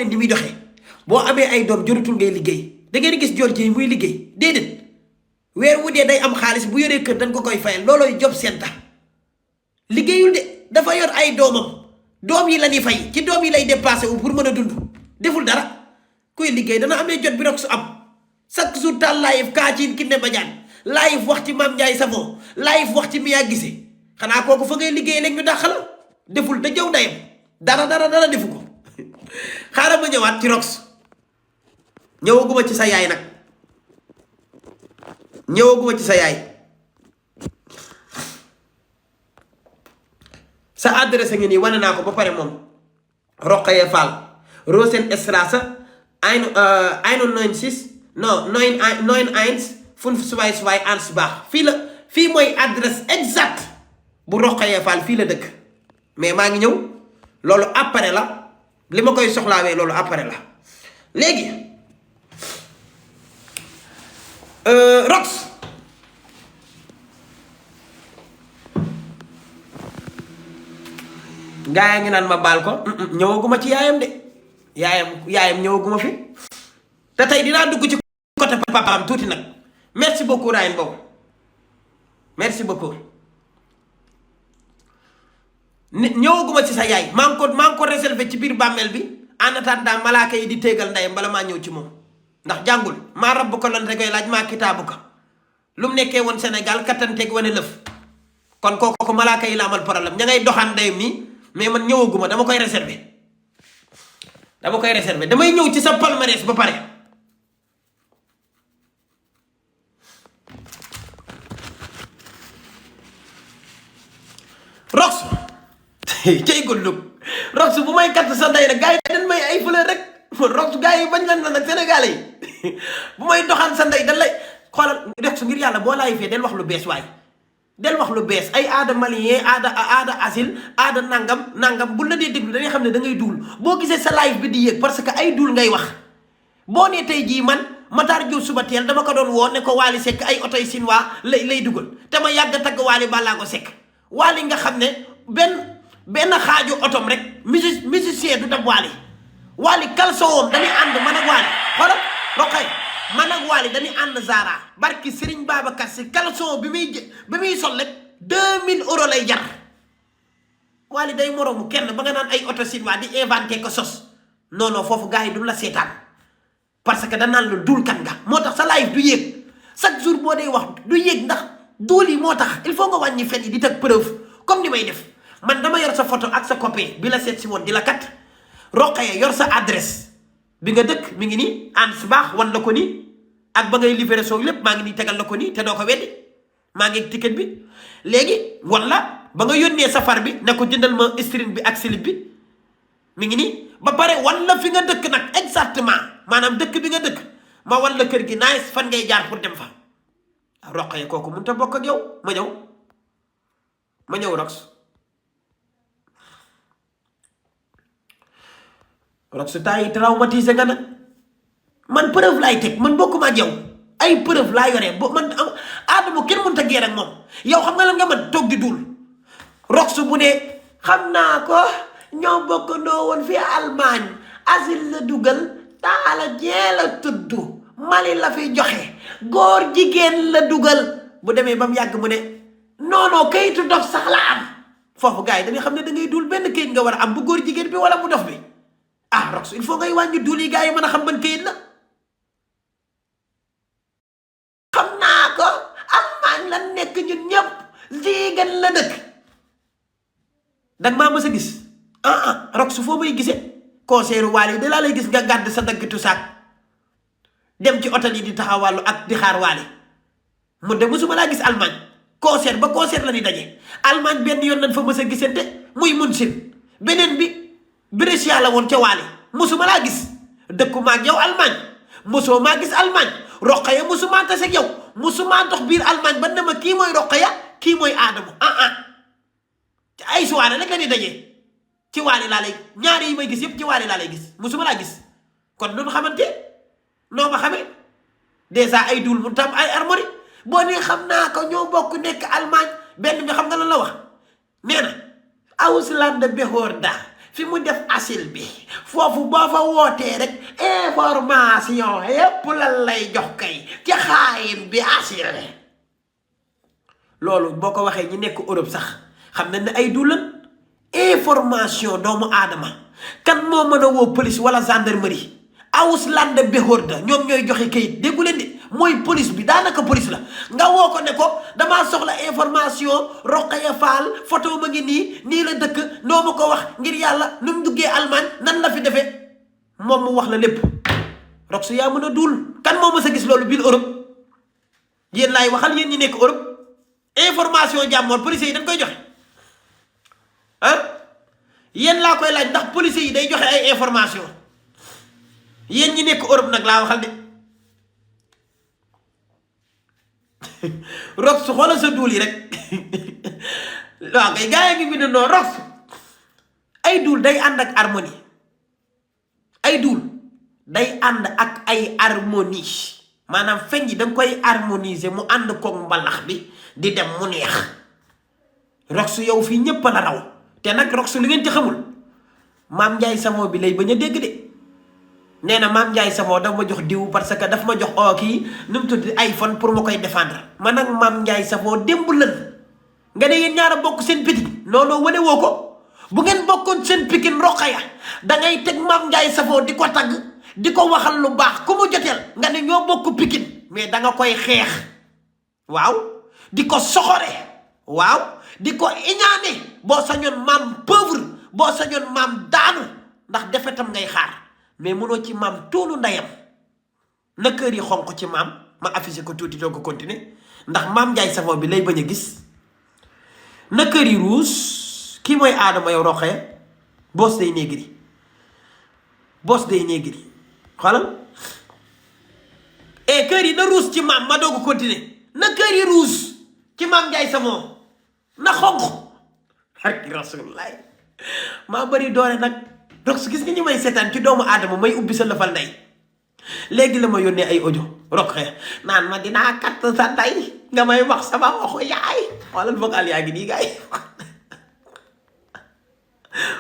leen ni muy doxee boo amee ay doom jorutul ngay liggéey da ngeen gis George yi muy liggéey déedéet weer wu dee day am xaalis bu yoree kër dañ ko koy fayal loolooy job center liggéeyul de dafa yor ay doomam doom yi la ñuy fay ci doom yi lay dépassé wu pour mën a dund deful dara kuy liggéey dana amee jot bi rek su am chaque jour taal live kaa ci Kiné Badiane live wax ci Mame Ndiaye Savon live wax ci Mia Guissé xanaa kooku fa ngay liggéey léegi ñu dàqal deful da jëw dayam dara defu ko xaaral ma ñëwaat ci Rox ñëwaguma ci sa yaay nag ñëwaguma ci sa yaay sa adresse ngi nii wane naa ko ba pare moom Rokhaya Fall Rosenstraße 91 non 91 522 Ansbach fii mooy adresse exact bu Rokhaya Fall fii la dëkk mais maa ngi ñëw loolu après la li ma koy soxlaawee loolu après la léegi Rox gaa yaa ngi naan ma baal ko ñëwaguma ci yaayam de yaayam ñëwaguma fi te tey dinaa dugg ci côté papaam tuuti nag merci beaucoup Ryan boobu merci beaucoup nit ñëwaguma ci sa yaay maa ngi ko réservé ci biir bàmmeel bi en attendant malaaka yi di téegal ndeyam bala maa ñëw ci moom ndax jàngul maa rabb ko lan koy laaj maa kitaabu ko lu mu nekkee woon Sénégal kattanteeg wane lëf kon kooku malaaka yi la amal problème ña ngay doxaan ndeyam nii mais man ñëwaguma dama koy réservé damay ñëw ci sa palmarès ba pare Rox cey gullug Rox bu may katt sa ndey rek gars yi dañ may ay fleur rek Rox gars yi bañ lan na nag Sénégalais yi bu may doxaan sa ndey dañ lay xoolal Rox ngir yàlla boo laay fee del wax lu bees waay del wax lu bees ay aada malien aada asil aada nangam bu la dee déglu dañuy xam ne da ngay duul boo gisee sa live bi di yéeg parce que ay duul ngay wax boo nee tey jii man Matar Diop suba teel dama ko doon woo ne ko Wally Seck ay oto yi Sinwaa lay dugal te ma yàgg a tagg Wally Ballago Seck Wally nga xam ne benn xaaju otom rek musicien du dab Wally kalsoowam dañuy ànd man ak Wally xoolal Rokhaya man ak Wally dañuy ànd Zara barki Serigne Babacar si caleçon bi muy sol rek 2000 euros lay jar Wally day moroomu kenn ba nga naan ay oto Sinwaa di inventé ko sos non foofu gars yi du la seetaan parce que danaan la duul kan nga moo tax sa live du yéeg chaque jour boo dee wax du yéeg ndax duul yi moo tax il faut nga wàññi fen yi di teg preuve comme ni may def man dama yor sa photo ak sa copain bi la seet si woon di la kat Rokhaya yor sa adresse bi nga dëkk mi ngi nii Ansbach wan la ko nii ak ba ngay livraison lépp maa ngi nii tegal la ko nii te doo ko weddi maa ngi ticket bi léegi wala ba nga yónnee safar bi ne ko jëndal ma string bi ak slip bi mi ngi nii ba pare wan la fi nga dëkk nag exactement maanaam dëkk bi nga dëkk ma wan la kër gi nice fan ngay jaar pour dem fa Rokhaya kooku mënut a bokk ak yow ma ñëw Rox temps yi traumatisé nga nag man preuve laay teg man bokkuma ak yow ay preuve laa yoree man Adamo kenn mënut a géer ak moom yow xam nga lan nga mën toog di dul Rox bu ne xam naa ko ñoo bokkandoo woon fii Allemagne asil la dugal taala jee la tudd Mali la fi joxe góor jigéen la dugal bu demee ba mu yàgg mu ne non kayitu dof sax la am foofu gars yi dañuy xam ne da ngay dul benn kayit nga war a am bu góor jigéen bi wala bu dof bi Rox il faut ngay wàññi dul yi gars yi mën a xam ban kayit la xam naa ko Allemagne la nekk ñun ñëpp Ziegen la dëkk danga maa mës a gis Rox foo may gisee concert Wally da laa lay gis nga gàdd sa daggitu saak dem ci hôtel yi di taxawàllu ak di xaar Wally mu de mësuma laa gis Allemagne concert ba concert la ni daje Allemagne benn yoon nañ fa mës a gisante muy München beneen bi Brescia la woon ca Wally mësuma laa gis dëkkuma ak yow Allemagne mësoo maa gis Allemagne Rokhaya mësuma tase ak yow mësuma dox biir Allemagne ba ne ma kii mooy Rokhaya kii mooy Adamo ay soirée rek la ni daje ci Wally laa lay ñaari yi may gis yëpp ci Wally laa lay gis musuma laa gis kon duñu xamante noo ma xamee dèjà ay duul mu tam ay armori boo nee xam naa ko ñoo bokk nekk Allemagne benn bi xam nga lan la wax nee na Ausland behörde fi mu def asil bi foofu boo fa wootee rek information yépp lan lay jox kay ci xaayin bi asil loolu boo ko waxee ñi nekk Europe sax xam nañ ne ay dulan information doomu aadama kan moo mën a woo police wala gendarmerie Auslande Behorda ñoom ñooy joxe kayit déggu leen de mooy police bi daanaka police la nga woo ko ne ko damaa soxla information Rokhaya Fall photo ma ngi nii la dëkk noo ma ko wax ngir yàlla nu mu duggee Allemagne nan la fi defee moom mu wax la lépp Rox yaa mën a duul kan moo mës a gis loolu biir Europe yéen laay waxal yéen ñi nekk Europe information jàmmoor police yi dañ koy joxe yéen laa koy laaj ndax police yi day joxe ay information yéen ñi nekk Europe nag laa waxal de Rox xoolal sa duul yi rek waaw kay gaa yi ngi bind noo Rox ay duul day ànd ak harmonie ay duul day ànd ak ay harmonie maanaam feñ yi danga koy harmoniser mu ànd koog mbalax bi di dem mu neex Rox yow fii ñépp la raw te nag Rox li ngeen ci xamul Maam Njaay Savon bi lay bañ a dégg de nee na Maam Njaay Savon daf ma jox diw parce que daf ma jox kii nu mu tudd iPhone pour ma koy défendre man nag Maam Njaay Savon démb lën nga ne yéen ñaar a bokk seen pikin looloo wane woo ko bu ngeen bokkoon seen pikin Rokhaya dangay teg Maam Njaay Savon di ko tagg di ko waxal lu baax ku mu joteel nga ne ñoo bokk pikin mais danga koy xeex waaw di ko soxore waaw di ko iñaane boo sañoon maam pauvre boo sañoon maam daanu ndax defetam ngay xaar mais mënoo ci maam toolu ndeyam na kër yi xonq ci maam ma affiché ko tuuti doo ko continuer ndax Maam Njaay Savon bi lay bañ a gis na kër yi ruus kii mooy Adama yow Rokhaya boos day néegri xoolal et kër yi na ruus ci maam ma doo ko continuer na kër yi ruus ci Maam Njaay Savon na xonq harki rasulullah maa bëri doole nag Rox gis nga ñi may seetaan ci doomu aadama may ubbi sa lëfal ndey léegi la ma yónnee ay audio Rokhaya naan ma dinaa katt sa ndey nga may wax sama waxu yaay xoolal vocal yaa ngi nii gaay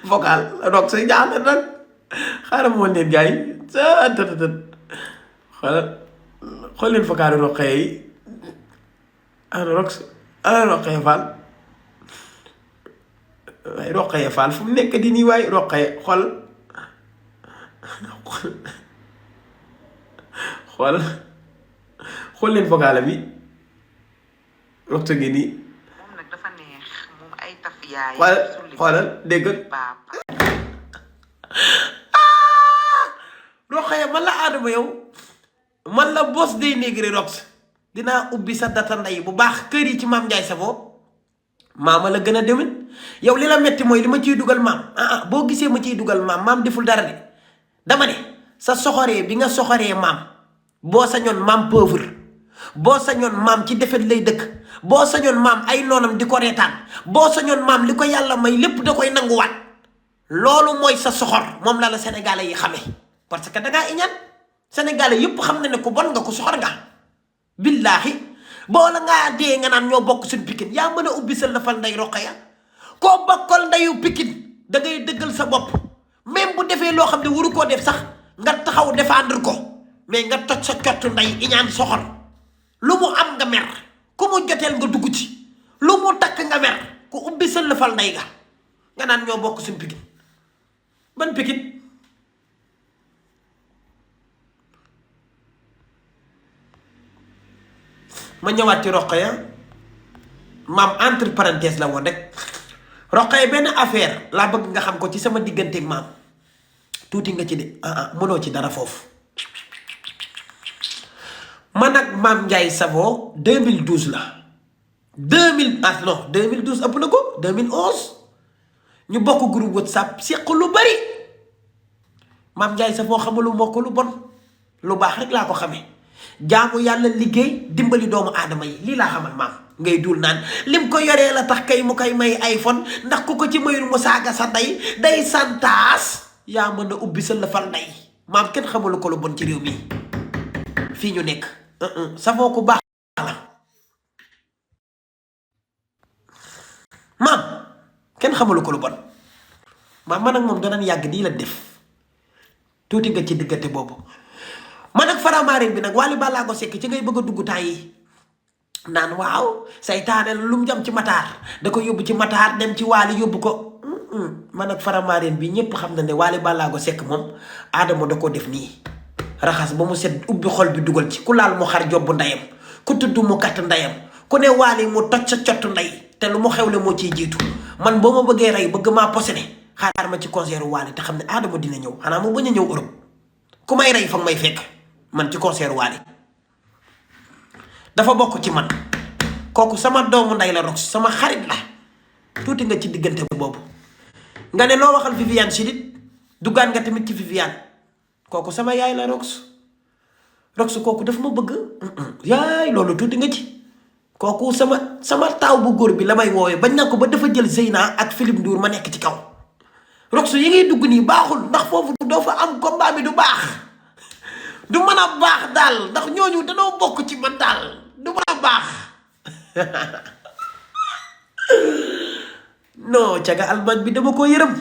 vocal Rox say jaaxle nag xaaral ma woon leen gaay sa tëtëtët xool leen vocal Rokhaya yi ana Rokhaya Fall waaye Rokhaya Fall fu mu nekk di nii waaye Rokhaya xool leen vocal bi Rox ngi nii moom nag dafa neex moom ay taf yaay xoolal dégg Rokhaya man la Adama yow man la boss day négri Rox dinaa ubbi sa data ndey bu baax kër yi ci Maam Njaay Savon maama la gën a demin yow li la metti mooy li ma ciy dugal maam boo gisee ma ciy dugal maam deful dara de dama ne sa soxoree bi nga soxoree maam boo sañoon maam pauvre boo sañoon maam ci defet lay dëkk boo sañoon maam ay noonam di ko reetaan boo sañoon maam li ko yàlla may lépp da koy nanguwaat loolu mooy sa soxor moom la sénégalais yi xamee parce que dangaa iñaan sénégalais yëpp xam na ne ku bon nga ko soxor nga billaahi boo la ngaa dee nga naan ñoo bokk suñ pikin yaa mën a ubbi sa lafal nday Rokhaya koo bokkal ndayu pikin da ngay dëggal sa bopp même bu defee loo xam ne waru koo def sax nga taxaw défendre ko mais nga toj sa cottu nday iñaan soxor lu mu am nga mer ku mu joteel nga dugg ci lu mu takk nga mer ku ubbi sa lafal nday nga naan ñoo bokk suñ pikin ban pikin ma ñëwaat ci Rokhaya maam entre parenthèse la woon rek Rokhaya benn affaire laa bëgg nga xam ko ci sama digganteeg maam tuuti nga ci de mënoo ci dara foofu man ak Maam Njaay Savon 2012 la 2012 ëpp na ko 2011 ñu bokk groupe WhatsApp seq lu bari Maam Njaay Savon xamalu moo ko lu bon lu baax rek laa ko xamee jaamu yàlla liggéey dimbali doomu aadama yi lii laa xamal maam ngay dul naan lim ko yoree la tax kay mu koy may iPhone ndax ku ko ci mayul mu saaga sa day santaas yaa mën a ubbi sa lëfal ndey maam kenn xamalu ko lu bon ci réew mi fii ñu nekk Savon ku baax la maam kenn xamalu ko lu bon man ak moom danañ yàgg nii la def tuuti nga ci diggante boobu. man ak Faramareen bi nag Wally Ballago Seck ci ngay bëgg a dugg taay yi naan waaw saytaane lu mu jam ci Matar da ko yóbbu ci Matar dem ci Wally yóbbu ko. man ak Faramareen bi ñëpp xam na ne Wally Ballago Seck moom Adama da ko def nii raxas ba mu set ubbi xol bi dugal ci ku laal mu xar jobbu ndeyam ku tudd mu katt ndeyam ku ne Wally mu toj sa cottu ndey te lu mu xewle moo ciy jiitu. man boo ma bëggee rey bëgg maa possédé xaar ma ci concert Wally te xam ne Adama dina ñëw xanaa mu bañ a ñëw Europe ku may rey foog may fekk man ci concert Wally dafa bokk ci man kooku sama doomu ndey la Rox sama xarit la tuuti nga ci diggante boobu. nga ne loo waxal Viviane Chidid duggaan nga tamit ci Viviane kooku sama yaay la Rox kooku daf ma bëgg yaay loolu tuuti nga ci. kooku sama taaw bu góor bi la may woowee bañ na ko ba dafa jël Zeyna ak Philippe Ndour ma nekk ci kaw. Rox yi ngay dugg nii baaxul ndax foofu doo fa am combat bi du baax du mën a baax daal ndax ñooñu danoo bokk ci man daal du mën a baax. non caga almaañ bi dama ko yërëm.